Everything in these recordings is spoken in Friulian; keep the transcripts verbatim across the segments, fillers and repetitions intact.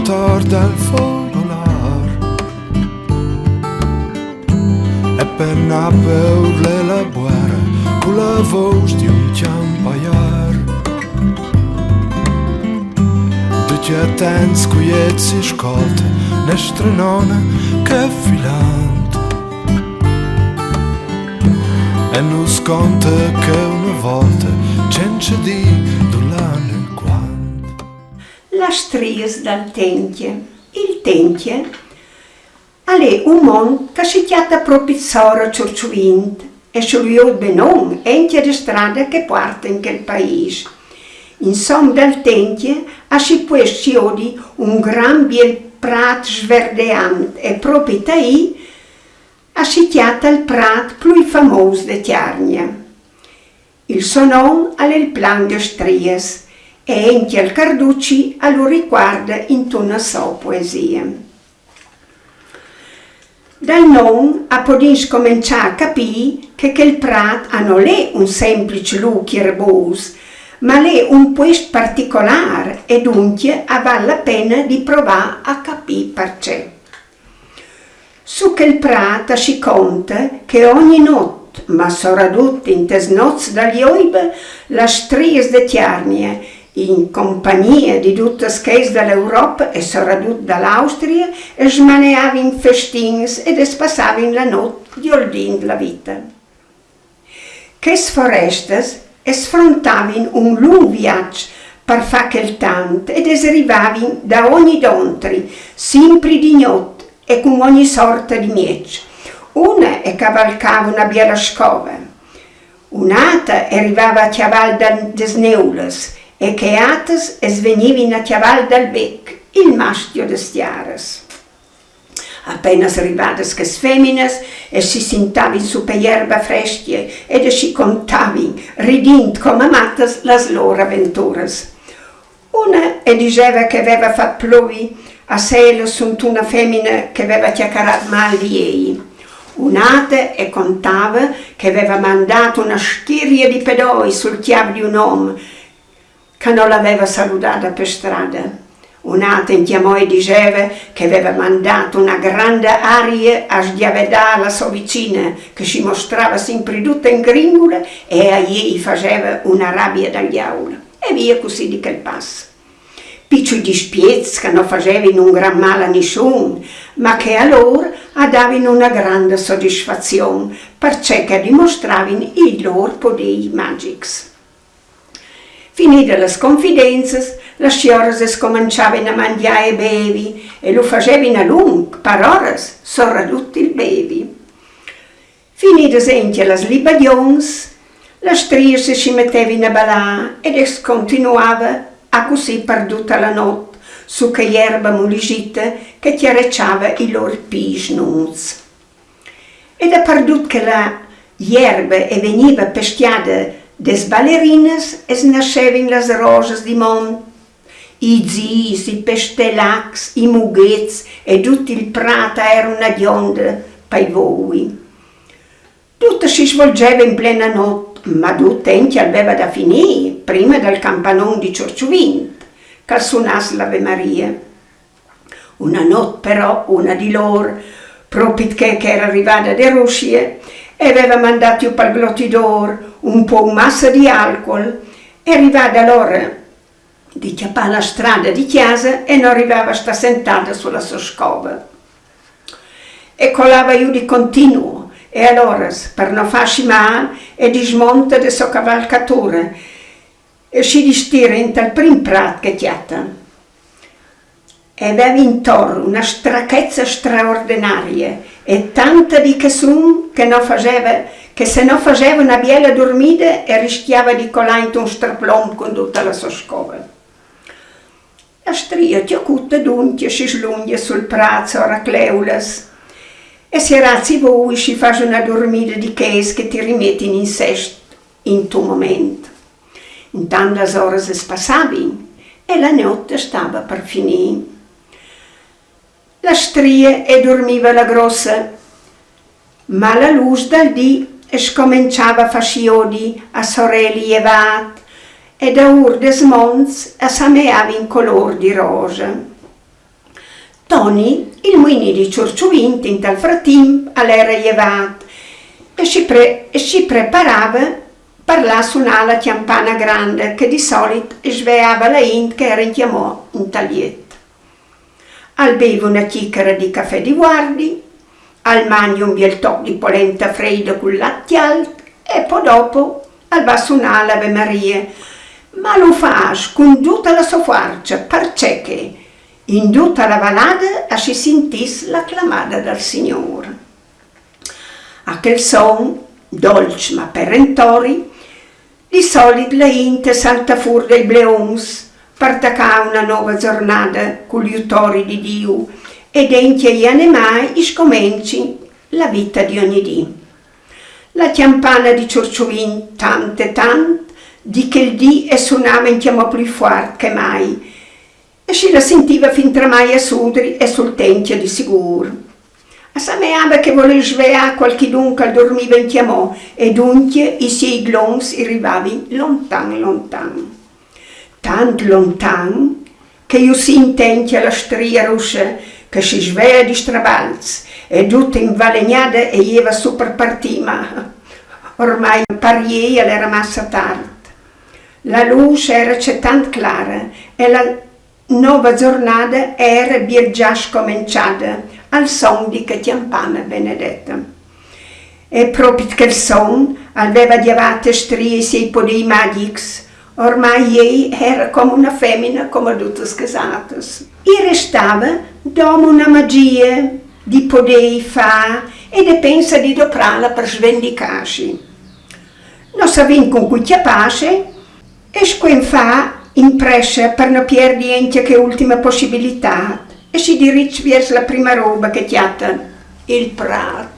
Tor dal fogolar e per na peurle la buera con la voce di un chiampaiar. Tutti attenti, scuiet si scolta, nestra nonna che filant e nus conta che una volta c'è di l'anno quando. Las strias dal Tentie. Il Tentie al è un mont che si chiatta propit sora Ciurciuvint e sul iol benon entia de strada che puarta in quel paese. Insom dal Tentie a si può siodi un gran biel prat sverdeant e propit ahì a si chiatta il prat plui famous de Tiarnia. Il so non al è il plan de strias e entia il Carducci a lu ricuarda intuna so poesia. Dal non a podin scomençà a capì che quel prat a non è un semplice luc erbus, ma l'è un puest particolar e dunque a val la pena di provà a capì perché. Su quel prat a si conta che ogni not, ma soradut in tes nots dal Joibe, las strias de Tiarnia, in compagnia di dutas queis da l'Europa e soradut da l'Austria, smaneavin festins ed es passavin la not di ordin la vita. Ches forestas es frontavin un lung viaç per far quel tant ed es rivavin da ogni dontri, simpri di gnot e cun ogni sorta di mieç. Una e cavalcava una biela scova, un'ata e rivava a chavagl da des neulas e che atas es vegnivin a chavagl dal bec, il mastio des tiaras. Apenas rivadas ches feminas e si sintavin su pe jerba frescje ed e si contavin, ridint coma matas, las lor aventuras. Una e diseva che veva fat plovi a selo suntuna femina che veva cjacarat mal di ei. Un'ata e contava che veva mandat una schiria di pedoi sul cjap di un om che non l'aveva saludada per strada. Un'ata in chiamoi diseva che aveva mandato una grande aria a sghiavedà la sua vicina, che si mostrava sempre tutta in gringula e a iei faceva una rabbia da diavolo. E via così di quel passo. Piccoli dispiets che non facevano un gran male a nessuno, ma che a loro davano una grande soddisfazione, perché che dimostravano i loro poteri magici. Finide las confidenzas, las sioras es començavin a mangiar e bevi e lu fasevin a lunc, par oras, soradut il bevi. Finidas entia las libagions, las strias si mettevin a balar ed es continuava a cussì par tutta la not su che jerba mulisita che cjareçava i lor pis nuts. E dapardut che la jerba e vegniva pestiada des balerinas es nassevin las rosas di mont, i zis, i pestelacs, i mughets e tut il prat a era una gionda pai voui. Tut si svolgeva in plena not, ma tut entia al veva da finir prima dal campanon di Ciorciuvint, che al sunass l'Ave Maria. Una not però una di lor, propit che che era rivada de Russie, e aveva mandat ju pal glotidor un po massa di alcol, e rivada l'ora di cjapar la strada di cjasa e non rivava a sta sentada sulla so scova. E colava ju di continuo, e allora, per non farsi mal, e dismonta de so cavalcatura, e si distira intal prim prat che cjata. E aveva intor una strachezza straordinaria e tanta di che sun che no faceva, che se no faceva una biela dormida e rischiava di colar intun straplom con tutta la so scova. La stria tiocuta dunque si slungia sul prat sora cleulas e se razi voi si fas una dormida di ches che ti rimetin in sest in tu moment. Intant las oras es passavin e la not stava per finir. La stria e dormiva la grossa, ma la lus dal di scomençava a far siodi a soreli e vat e daur des monts a sameavin color di rosa. Toni, il muinì di Ciurciuvint, intal fratimp al era jevât e si pre-, e si preparava par lâ a sunâ la cjampana granda che di solit sveava la int che era incjamò intal jet. Al beiva una cjicara di cafè di vuardi, al magna un biel toc di polenta freida cul lat cjalt e po dopo al va a sunâ l'Ave Maria, ma lu fâs cun duta la sô fuarça, parcè che in duta la valada a si sintìs la clamada dal Signôr. A chel son, dolç ma perentori, di solit la int e salta fûr dai bleons par tacâ una nova zornada cul jutori di Diu e dentri i animâi i scomencin la vita di ogni dì. La cjampana di Ciurciuvint tant e tant di chel dì e sunava incjamò plui fuart che mai, e si la sintiva fintremai a Sudri e sul Tencja di sigûr. A semeava che volès sveâ cualchidun che al durmiva incjamò, e duncje i siei glons i rivavin lontan lontan. Tant lontan che ju si intentja la stria russa che si svea di strabalz e duta invalegnada e jeva sù par partî, ma ormai par jei al era massa tart. La lûs era cetant clara e la nova zornada era biel za scomençada al son di chê cjampana benedeta. E propit chel son al veva gjavât a stria i siei podei magjics. Ormai jei era come una femina, come dutas chês atras. I restava domo una magjia di podei fâ e de pensâ di doprâla par svendicâsi. No savint cun cui cjapâsi, e scuenfà in pressa par no pierdi encja chê ultima pussibilitât, e si dirîs viers la prima roba che cjata: il prât.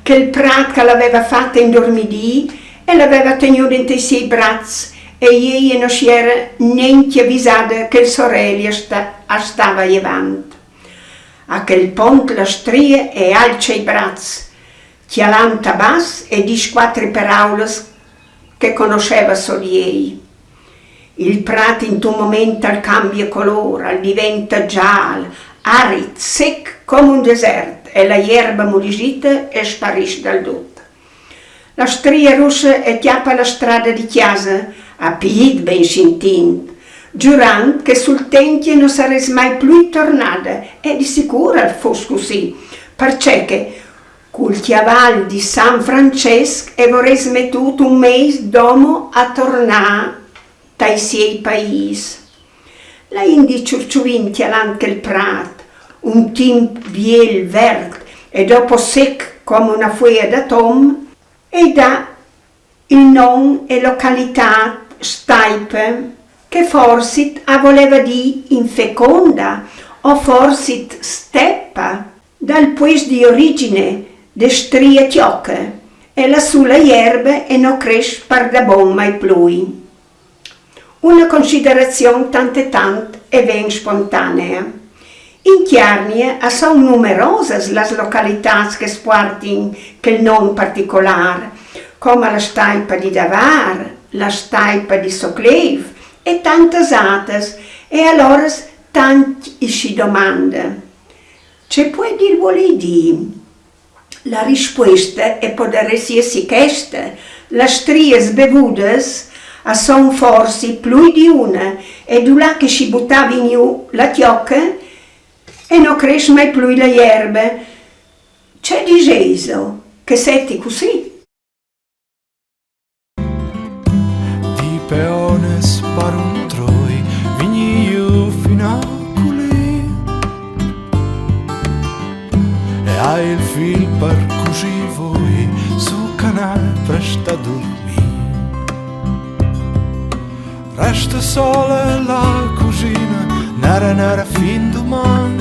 Chel prât che la veva fata indurmidî e la veva tegnuda intai siei braçs, e jei no si era nencja visada che il soreli a sta-, a stava jevant. A chel pont la stria e alça i braçs, cjalant a bas e dîs cuatri peraulas che conosseva sôl jei. Il prât intun moment al cambia colôr, al diventa zâl, arit, sec come un desert, e la jerba mulisita e sparìs dal dut. La stria russa e cjapa la strada di cjasa, a pît ben sintint, giurant che sul Tencja no sarès mai plui tornada, e di sicûr al fos cussì, parcè che cul cjaval di San Francesc e vorès metût un mês domo a tornâ tai siei paîs. La int di Ciurciuvint, cjalant chel prât, un timp biel vert e dopo sec come una fuea da tom, e dà il non e localitât Staipe, che forsit a voleva dî infeconda o forsit steppa, dal puest di origjine de stria cjoca, e lassù la jerba e no cres pardabon mai plui. Una considerazion tant e tant e ven spontanea. In Cjargna a son numerosas las localitâts che spuartin chel non particolâr, coma la Staipa di Davâr, la Staipa di Socleiv e tantas atras, e alora tant i si domanda: ce puedial volei dî? La rispuesta e podarès jessi chesta: las strias bevudas a son forsi plui di una, e dulà che si butavin jù la cjoca e no cres mai plui la jerba. Ce disêso, che seti cussì? Di peones par un troi vignî jù fin a culì, e ai il fîl par cusî voi su canâl prest a durmî. Resta sola la cusina, nera nera fin duman,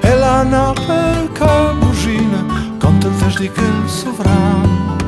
e la nape che busina conta il test di chel sovran.